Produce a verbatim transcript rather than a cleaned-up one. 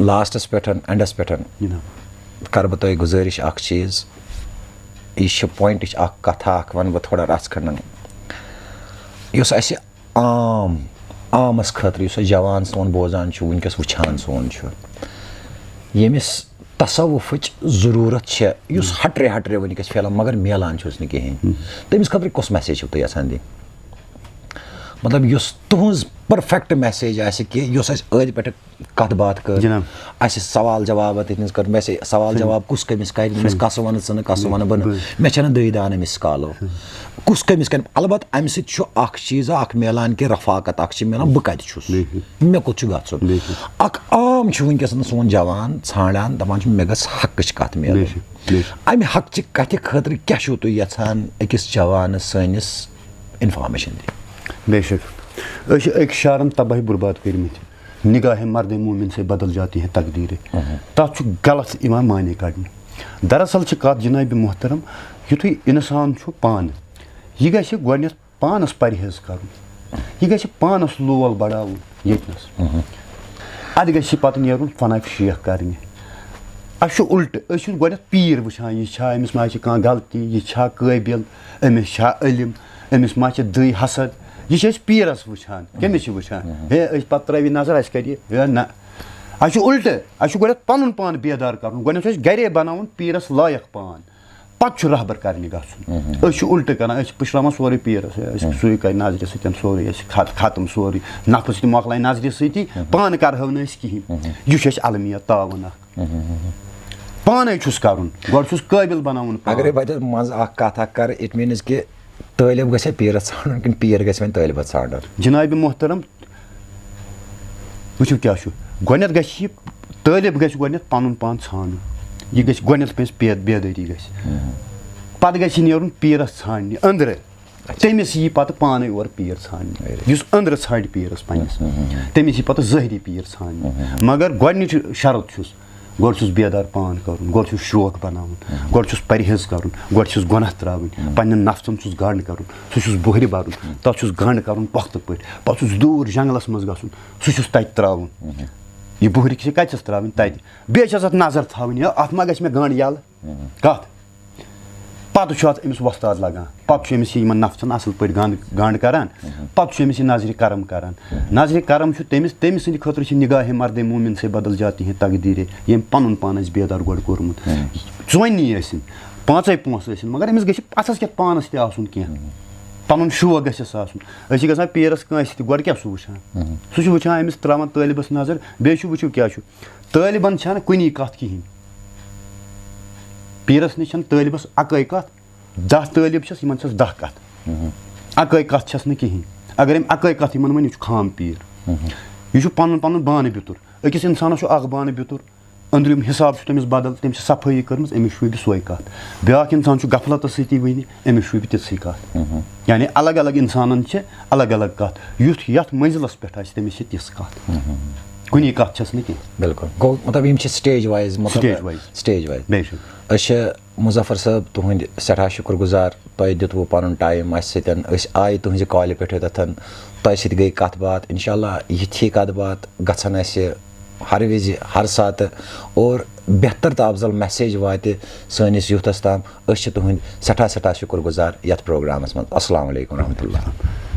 لاسٹَس پٮ۪ٹھ، اینڈَس پٮ۪ٹھ، جناب۔ کَرٕ بہٕ تۄہہِ گُزٲرِش اَکھ چیٖز۔ یہِ چھِ پوینٹٕچ اَکھ کَتھا اَکھ، وَنہٕ بہٕ تھوڑا رَژھ کھنٛڈَن، یُس اَسہِ عام، عامَس خٲطرٕ، یُس اَسہِ جوان سون بوزان چھُ، وٕنکیٚس وٕچھان سون چھُ، ییٚمِس تصوفٕچ ضروٗرت چھےٚ، یُس ہٹرے ہٹرے وٕنکیٚس فی الحال، مگر میلان چھُس نہٕ کِہیٖنۍ۔ تٔمِس خٲطرٕ کۄس میسیج چھِو تُہۍ یَژھان دِنۍ؟ مطلب، یُس تُہٕنٛز پٔرفیکٹ میسیج آسہِ، کہِ یۄس اَسہِ أدۍ پٮ۪ٹھ کَتھ باتھ کٔر، جناب۔ اَسہِ سوال جواب تٔتۍ نَس کٔر، مےٚ سا سوال صحیح۔ جواب کُس کٔمِس کَرِ، مےٚ صحیح۔ کَس وَنہٕ ژٕ نہٕ، کَس وَنہٕ بہٕ نہٕ۔ بِلکُل۔ مےٚ چھَنہٕ دٔے دانہٕ مِس کالو۔ کُس کٔمِس کَرِ؟ البتہ اَمہِ سۭتۍ چھُ اَکھ چیٖز اَکھ میلان، کہِ رفاقت اَکھ چھِ میلان، بہٕ کَتہِ چھُس؟ بِلکُل۔ مےٚ کوٚت چھُ گژھُن؟ بِلکُل۔ اَکھ عام چھُ وٕنکیٚس سون جوان ژھانٛڈان، دَپان چھُ، مےٚ گٔژھ حقٕچ کَتھ میلٕنۍ۔ بِلکُل۔ بِلکُل۔ اَمہِ حقچہِ کَتھِ خٲطرٕ کیٛاہ چھُو تُہۍ یَژھان أکِس جوانَس سٲنِس انفارمیشن دِنۍ؟ بے شک۔ أسۍ چھِ أکۍ شعرن تباہی برباد کٔرمٕتۍ، نگاہ مردِ مومن سے بدل جاتی ہیں تقدیریں۔ تَتھ چھُ غلط یِوان معنی کَڑنہٕ۔ دراصل چھِ کَتھ، جناب محترم، یُتھُے اِنسان چھُ پانہٕ، یہِ گژھِ گۄڈٕنٮ۪تھ پانَس پرہیز کَرُن۔ یہِ گژھِ پانَس لول بڑاوُن ییٚتہِ نَس۔ اَدٕ گژھِ پَتہٕ نیرُن فنا شیخ کَرنہِ۔ اَسہِ چھُ اُلٹہٕ، أسۍ چھِ گۄڈٕنٮ۪تھ پیٖر وٕچھان، یہِ چھا، أمِس ما چھِ کانٛہہ غلطی، یہِ چھا قٲبِل، أمِس چھا علم، أمِس ما چھِ دٕے حسد۔ یہِ چھِ أسۍ پیٖرَس وٕچھان۔ کٔمِس چھِ وٕچھان؟ ہے، أسۍ پَتہٕ ترٲوِتھ نظر، اَسہِ کَرِ یہِ۔ ہے، نہ۔ اَسہِ چھُ اُلٹہٕ، اَسہِ چھُ گۄڈٕنٮ۪تھ پَنُن پان بیدار کَرُن۔ گۄڈٕنٮ۪تھ چھُ اَسہِ گَرے بَناوُن پیٖرَس لایق پان۔ پَتہٕ چھُ رہبر کَرنہِ گژھُن۔ أسۍ چھِ اُلٹہٕ کَران، أسۍ چھِ پُشراوان سورُے پیٖرَس۔ ہے، اَسہِ چھُ سُے کَرِ نظرِ سۭتۍ سورُے، اَسہِ خت-، ختم سورُے۔ نفس تہِ مۄکلایہِ نظرِ سۭتی، پانہٕ کَرہو نہٕ أسۍ کِہیٖنۍ۔ یہِ چھُ اَسہِ المیہ تعاوُن اَکھ۔ پانے چھُس کرُن، گۄڈٕ چھُس قٲبِل بناوُن پان۔ اگرے بہٕ تۄہہِ منٛزٕ اکھ کتھ اکھ کرٕ، it means کہِ طٲلب گژھِ پیٖرس ژھانڈُن کِنہٕ پیٖر گژھِ وۄنۍ طٲلبس ژھانڈُن؟ جناب محترم، وٕچھِو کیٛاہ چھُ، گۄڈٕنٮ۪تھ گژھِ یہِ طٲلب گژھِ گۄڈٕنٮ۪تھ پنُن پان ژھانڈُن، یہِ گژھِ گۄڈٕنٮ۪تھ پٔزۍ بے-، بیدٲری گژھِ، پتہٕ گژھِ یہِ نیرُن پیٖرس ژھانڈنہِ أنٛدرٕ۔ تٔمِس یی پتہٕ پانے اورٕ پیٖر ژھانڈنہِ۔ یُس أنٛدرٕ ژھانڈِ پیٖرس پننِس، تٔمِس یی پتہٕ ظٲہری پیٖر ژھانڈنہِ۔ مگر گۄڈٕنِچ شرط چھُس، گۄڈٕ چھُس بیدار پان کرُن، گۄڈٕ چھُس شوق بناوُن، گۄڈٕ چھُس پرہیز کرُن، گۄڈٕ چھُس گۄناہ تراوٕنۍ، پننٮ۪ن نفژن چھُس گنڈ کرُن، سُہ چھُس بُہرِ برُن، تتھ چھُس گنڈ کرُن پۄختہٕ پٲٹھۍ، پتہٕ چھُس دوٗر جنگلس منٛز گژھُن، سُہ چھُس تتہِ تراوُن۔ یہِ بُہرِ چھِ کتہِ چھس تراوٕنۍ؟ تتہِ۔ بیٚیہِ چھس اتھ نظر تھاوٕنۍ، ہے، اتھ ما گژھِ مےٚ گنڈ یلہٕ؟ کتھ؟ پتہٕ چھُ اتھ أمِس وۄستاد لگان، پتہٕ چھُ أمِس یہِ یِمن نفژن اصل پٲٹھۍ گنڈ، گنڈ کران، پتہٕ چھُ أمِس یہِ نظرِ کرم کران۔ نظرِ کرم چھُ تٔمِس، تٔمۍ سٕنٛدِ خٲطرٕ چھِ نگاہ مرد مومن سے بدل جاتی ہیں تقدیریں، ییٚمۍ پنُن پان آسہِ بیدار گۄڈٕ کوٚرمُت۔ ژونی ٲسِن، پانٛژے پونٛسہٕ ٲسِن، مگر أمِس گژھِ پژھس کٮ۪تھ پانس تہِ آسُن کینٛہہ۔ پنُن شوق گژھٮ۪س آسُن۔ أسۍ چھِ گژھان پیٖرس کٲنٛسہِ تہِ، گۄڈٕ کیٛاہ سُہ وٕچھان؟ سُہ چھُ وٕچھان أمِس، تراوان طٲلبس نظر، بیٚیہِ چھُ وٕچھِو کیٛاہ چھُ۔ طٲلبن چھنہٕ کُنی کتھ کِہینۍ۔ پیٖرس نِش چھنہٕ طٲلبس اکٲے کتھ، دَہ طٲلب چھِس، یِمن چھَس دَہ کَتھ۔ اَکٲے کَتھ چھَس نہٕ کِہیٖنۍ۔ اگر أمۍ اَکٲے کَتھ یِمن ؤنۍ، یہِ چھُ خام پیٖر۔ یہِ چھُ پَنُن پَنُن بانہٕ بیتُر۔ أکِس اِنسانَس چھُ اَکھ بانہٕ بیتُر، أنٛدرِم حِساب چھُ تٔمِس بدل، تٔمۍ چھِ صفٲیی کٔرمٕژ، أمِس شوٗبہِ سۄے کَتھ۔ بیٛاکھ اِنسان چھُ غفلتَس سۭتی وٕنہِ، أمِس شوٗبہِ تِژھٕے کَتھ۔ یعنی الگ الگ اِنسانَن چھِ الگ الگ کَتھ۔ یُتھ یَتھ مٔنزِلَس پٮ۪ٹھ آسہِ، تٔمِس چھِ تِژھ کَتھ۔ کُنی کَتھ چھَس نہٕ کینٛہہ۔ بِلکُل۔ گوٚو، مطلب، یِم چھِ stage wise، مطلب، stage wise۔ Stage wise۔ بے شک۔ أسۍ چھِ مظفر صٲب، تُہٕنٛدۍ سٮ۪ٹھاہ شُکُر گُزار۔ تۄہہِ دیُتوُ پَنُن ٹایم اَسہِ سۭتۍ۔ أسۍ آیہِ تُہٕنٛزِ کالہِ پٮ۪ٹھ یوٚتَتھ۔ تۄہہِ سۭتۍ گٔے کَتھ باتھ۔ اِنشاء اللہ یِتھی کَتھ باتھ گژھن اَسہِ ہر وِزِ، ہر ساتہٕ، اور بہتر تہٕ افضل میسیج واتہِ سٲنِس یوٗتھَس تام۔ أسۍ چھِ تُہٕنٛدۍ سٮ۪ٹھاہ، سٮ۪ٹھاہ شُکُر گُزار یَتھ پروگرامَس منٛز۔ السلام علیکم ورحمۃ اللہ۔